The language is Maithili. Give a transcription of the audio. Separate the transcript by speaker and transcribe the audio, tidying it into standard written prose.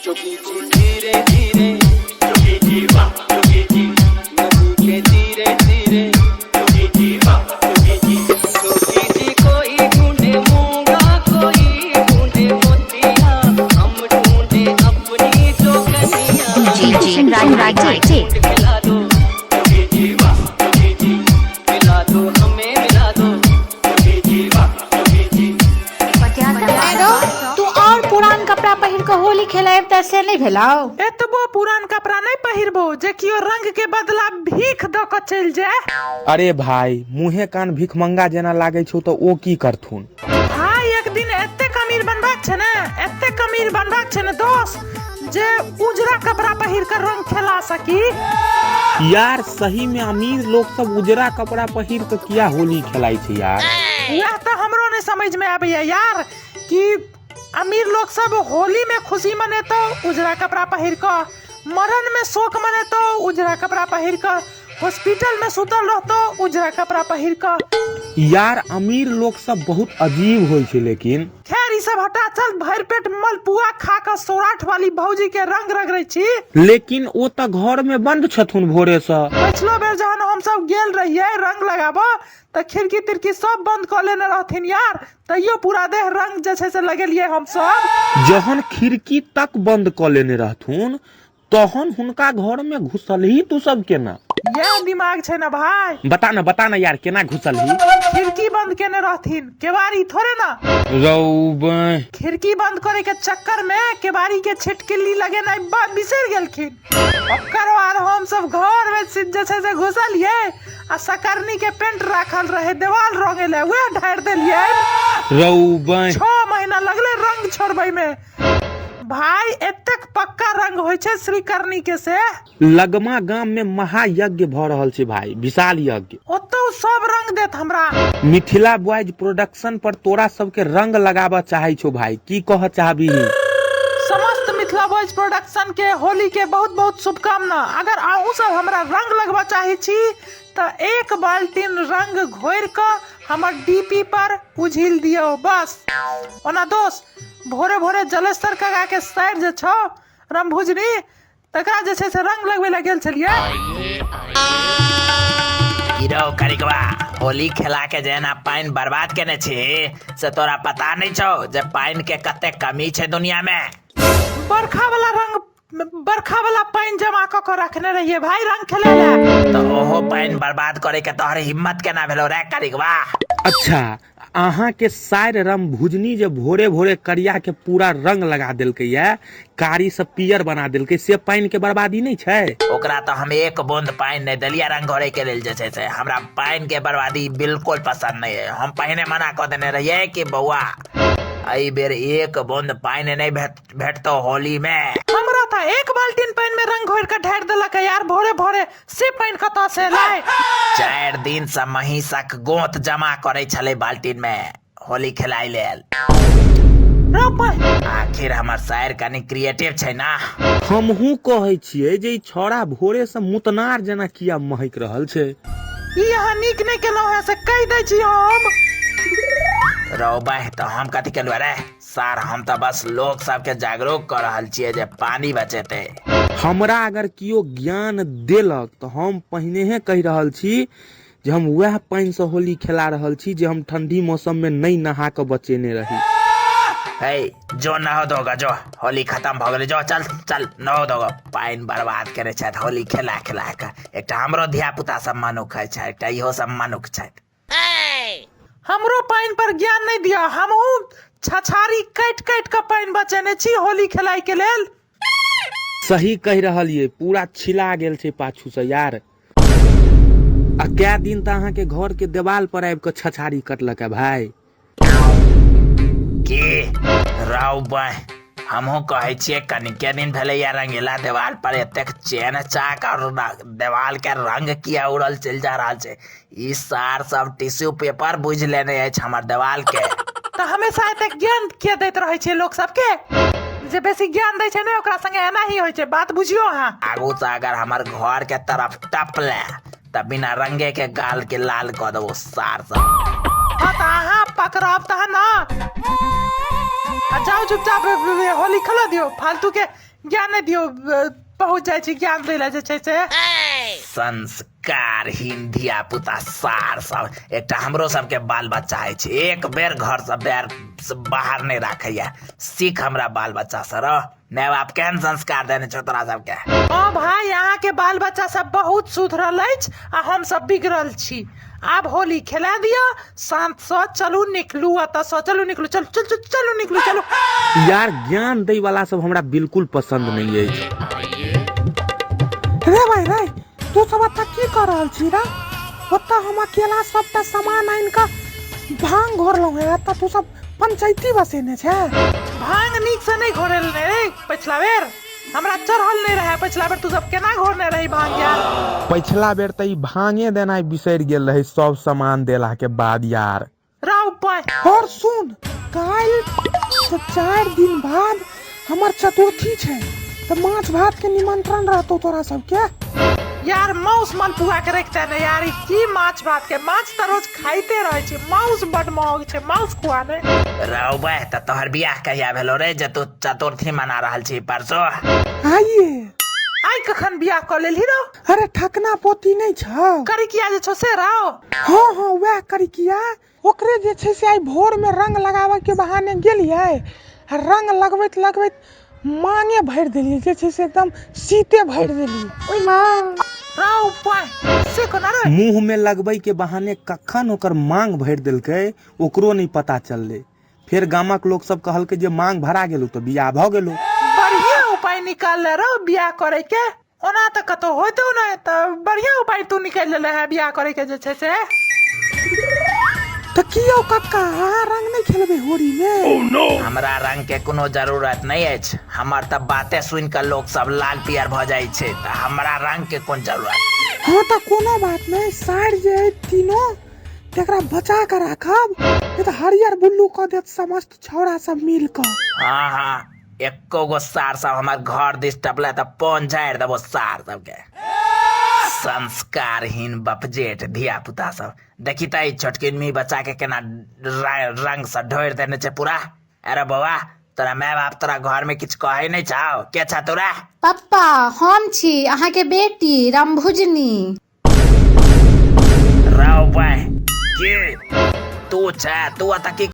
Speaker 1: धीरे धीरे नदी के तीरे तीरे जोगी जी कोई ढूंढे मूंगा कोई ढूंढे मोतिया, हम ढूंढे अपनी जोगनिया।
Speaker 2: DJ Raj Raj।
Speaker 1: मिला दो, मिला दो हमें, मिला दो।
Speaker 2: एगो तू और पुरान कपड़ा पहिर के होली खेलायब त से नहि भेलौ?
Speaker 3: एतबो पुरान कपड़ा नहीं पहिरबो जे कियो रंग के बदला भीख द के चलि जाए।
Speaker 4: अरे भाई, मुँहे कान भिखमंगा जेना लागै छौ तऽ ओ की करथुन?
Speaker 3: भाई, एक दिन एतेक अमीर बनबाक छै ने, एतेक अमीर बनबाक छै ने दोस्त, जे उजरा कपड़ा पहिर के रंग खेला सकी।
Speaker 4: यार, सही में अमीर लोग सब उजरा कपड़ा पहिर के किया होली खेलाइ छै यार?
Speaker 3: वएह तऽ हमरो नहीं समझ में आबैया यार, कि अमीर लोग सब होली में खुशी मनेतो उजरा कपड़ा पहिर कऽ, मरण में शोक मनेतो उजरा कपड़ा पहिर कऽ, हॉस्पिटल में सुतल रहतो उजरा कपड़ा पहिर कऽ।
Speaker 4: यार, अमीर लोग सब बहुत अजीब होइ छै लेकिन।
Speaker 3: खैर, ई सब हटा, चल भरि पेट मलपुआ खा कऽ सौराठ वाली भौजी के रंग रगड़ै छी।
Speaker 4: लेकिन ओ तऽ घर में बंद छथुन भोरे से।
Speaker 3: पिछलो बेर जहन हम सब गेल रहियै रंग लगाबऽ तऽ खिड़की तिड़की सब बंद कऽ लेने रहथिन यार, तैयो पूरा देह रंग जे छै से लगेलियै हमसब।
Speaker 4: जहन खिड़की तक बंद कऽ लेने रहथुन तहन हुनका घर में घुसलही तू सब केना?
Speaker 3: यह दिमाग छै ने भाई।
Speaker 4: बता ना, बता ना यार, केना घुसलही?
Speaker 3: खिड़की बंद केने रहथिन, केवाड़ी थोड़े ना।
Speaker 4: रौ बहिं।
Speaker 3: खिड़की बंद करे के चक्कर में केवाड़ी के छिटकिल्ली लगेनाइ बिसरि गेलखिन। ओकर बाद हम सब घर में जे छै से घुसलियै आ सकरनी के पेंट राखल रहे देवाल रंगे ले, वएह ढारि देलियै।
Speaker 4: रौ बहिं।
Speaker 3: 6 महीना लगले रंग छोड़बै में भाई, एतेक पक्का रंग होइ छै श्रीकरनी के से।
Speaker 4: लगमा गाम में महायज्ञ भऽ रहल छै भाई, विशाल यज्ञ।
Speaker 3: ओतौ सब रंग देत हमरा।
Speaker 4: मिथिला बॉयज प्रोडक्शन पर तोरा सबके रंग लगाबऽ चाहै छौ भाई, की कहऽ चाहबीही?
Speaker 3: समस्त मिथिला बॉयज प्रोडक्शन के होली के बहुत बहुत शुभकामना। अगर अहूँ सब हमरा रंग लगबऽ चाहै छी तऽ एक बाल्टीन रंग घोरि कऽ हमर डीपी पर उझिल दियौ बस। ओना दोस्त, भोरे भोरे जलेसर काका के साइर जे छौ रमभुजनी, तकरा जे छै से रंग लगबै लए गेल छलियै।
Speaker 5: की रौ करिकवा, होली खेला के जेना पानि बर्बाद केने छी से तोरा पता नहीं छौ जे पानि के कते कमी छै दुनिया में?
Speaker 3: बरखा वाला रंग, बरखा वाला पानि जमा कऽ कऽ रखने रहियै भाई रंग खेले लए।
Speaker 5: तऽ ओहो पानि बर्बाद करे के तोहर हिम्मत केना भेलौ रे करिकवा?
Speaker 4: अच्छा, अहाँ के साइर रमभुजनी जे भोरे भोरे करिया के पूरा रंग लगा देलकै ये, कारी से पियर बना देलकै, से पानि के बर्बादी नहि छै?
Speaker 5: ओकरा तऽ हम एक बूंद पानि नहि देलियै रंग घोरे के लेल। जे छै से हमरा पानि के बर्बादी बिल्कुल पसंद नहि है। हम पहिने मना कऽ देने रहियै कि बौआ, एहि बेर एक बूंद पानि नहि भेटतौ होली में।
Speaker 3: हमरा तऽ एक बाल्टीन पानि में रंग घोरि कऽ ढारि देलक यार भोरे भोरे, से पानि कतऽ से एलै?
Speaker 5: 4 दिन से महिषक गोंत जमा करै छलै बाल्टीन में होली खेलाय लेल।
Speaker 3: रौ बहिं।
Speaker 5: आखिर हमर साइर कनि क्रिएटिव छै ना।
Speaker 4: हमहूँ कहै छियै जे ई छौड़ा भोरे से मुतनार जेना किया महकि रहल छै।
Speaker 3: ई अहाँ नीक नहि केलहुँ हेँ से कहि दै छी हम।
Speaker 5: रौ बहिं, तऽ हम कथी केलहुँ रे सार? हम तऽ बस लोक सबके जागरूक कऽ रहल छियै जे पानी बचेतै।
Speaker 4: हमरा अगर कियो ज्ञान देलक तऽ हम पहिनेहे कहि रहल छी जे हम वएह पानिसँ होली खेला रहल छी जे हम ठंडी मौसममे नहि नहा कऽ बचेने रही।
Speaker 5: हे, जो नहो दोगा जो, होली खत्म भऽ गेलै, जो चल चल नहो दोगा। पानि बर्बाद करै छथि होली खेला खेला कऽ। एकटा हमरो धिया पुता सब मनुख छै, एकटा इहो सब मनुख छथि।
Speaker 3: हमरो पानि पर ज्ञान नहि दिअ, हमहूँ छछारी काटि काटि कऽ पानि बचेने छी होली खेलाय के लेल।
Speaker 4: सही कहि रहल ये, पूरा छिला गेल छै पाछूसँ यार। आ कै दिन तऽ अहाँके घर के देवाल पर आबि कऽ छछारी कटलक है भाई।
Speaker 5: की रौ बह, हमहूँ कहै छियै कनिके दिन भेलैया रंगीला देवाल पर एतेक चेन चाक और देवाल के रंग किया उड़ल चलि जा रहल छै? ई सार सब टिश्यू पेपर बुझि लेने अछि हमर देवाल के।
Speaker 3: तऽ हमेशा एतेक ज्ञान किया दैत रहै छियै लोक सबके? जे बेसी ज्ञान दै छै ने ओकरा संगे एना ही होइ छै, बात बुझियौ अहाँ।
Speaker 5: आगू से अगर हमर घर के तरफ टपले तऽ बिना रंगे के गाल के लाल कऽ देबो सार सब।
Speaker 3: हाँ तऽ अहाँ पकड़ब तहन ने। आ जाउ चुपचाप होली खेला दियौ, फालतू के ज्ञान नहि दियौ। पहुँच जाइ छी ज्ञान दै लए जे छै से।
Speaker 5: संस्कारहीन धिया पुता सार सब। एकटा हमरो सबके बाल बच्चा अछि, एक बेर घर से बैर से बाहर नहि राखैया। सीख हमरा बाल बच्चा से रह। माय बाप केहन संस्कार देने छौ तोरा सबके?
Speaker 3: हँ भाई, अहाँके बाल बच्चा सब बहुत सुधरल अछि आ हम सब बिगड़ल छी। आब होली खेला दिअ शांत सँ। चलू निकलू एतऽ, चलू निकलू, चलू चलू चलू, चलू निकलू चलू।
Speaker 4: यार, ज्ञान दै वाला सब हमरा बिल्कुल पसंद नहीं अछि।
Speaker 6: रे भाई रे, तू सब एतऽ की कर रहल छी रे? ओतऽ हम अकेला सबटा सामान आनि कऽ भांग घोरलहुँ हेँ, एतऽ तू सब पंचायती बसेने छै।
Speaker 3: भांग नीक से नहि घोरेल ने रे। पछिला बेर हमरा चढ़ल नहि रहे। पछिला बेर तू सब केना घोरने रही भांग यार?
Speaker 4: पछिला बेर तऽ ई भांगे देनाइ बिसरि गेल रहे सब सामान देला के बाद यार।
Speaker 3: राव पाय।
Speaker 6: और सुन, काल्हि से 4 दिन बाद हमर चतुर्थी छै, तऽ माछ भात के निमंत्रण रहतौ तोरा सबके।
Speaker 3: यार, माउस मलपुआ के रखते ने यार। ई की माछ भात के? माछ तऽ रोज खाइते रहै छी, माउस बड महग छै, माउस खुआ ने।
Speaker 5: रौ बे, तऽ तोहर बियाह कहिया भेलो रे जे तू चतुर्थी मना रहल छी परसो?
Speaker 6: आइए।
Speaker 3: आइ कखन बियाह कऽ लेलही रौ?
Speaker 6: अरे, ठकना पोती नहि छौ?
Speaker 3: करिकिया जे छौ से रौ?
Speaker 6: हँ हँ, वएह करिकिया। ओकरे जे छै से आइ भोर में रंग लगाबऽ के बहाने गेलियै आ रंग लगबैत लगबैत मांगे भरि देलियै, जे छै से एकदम सीते भरि देलियै।
Speaker 2: ओइ माँ।
Speaker 3: रौ पाय, से कोना रे?
Speaker 4: मुंह में लगबै के बहाने कखन ओकर मांग भरि देलकै, ओकरो नहि पता चललै। फेर गामक लोक सब कहलकै जे मांग भरा गेलौ तऽ बियाह भऽ गेलौ।
Speaker 3: बढ़िया उपाय निकालले रौ बियाह करे के। ओना तऽ कतौ होइतो नहि, तऽ बढ़िया उपाय तू निकालि लेले है बियाह करे के जे छै से।
Speaker 6: तऽ की यौ कक्का, अहाँ रंग नहि खेलबै होरी में?
Speaker 5: हमरा रंग के कोनो जरूरत नहि अछि। हमर तऽ बाते सुनि कऽ लोक सब लाल पियर भऽ जाइ छै, तऽ हमरा रंग के कोन जरूरत?
Speaker 6: हँ, तऽ कोनो बात नहि। साइड जे अइ तीनो, तकरा बचा कऽ राखब, नहि तऽ हरियर बुल्लू कऽ देत समस्त छौड़ा सब मिल कऽ।
Speaker 5: हाँ हाँ, एको गो सार सब हमर घर दिस टपले तऽ पोन झाड़ि देबो सार सबके। संस्कारहीन बपजेठ धिया पुता सब। देखी तऽ ई छोटकिनमी बच्चा के केना रंग से ढोरि देने छै पूरा। अरे बौआ, तोरा माय बाप तोरा घर में किछु कहै नहि छौ? के छ तोरा?
Speaker 2: पप्पा, हम छी अहाँके बेटी रामभुजनी।
Speaker 5: रौ बह, के तू छै? तू एतऽ की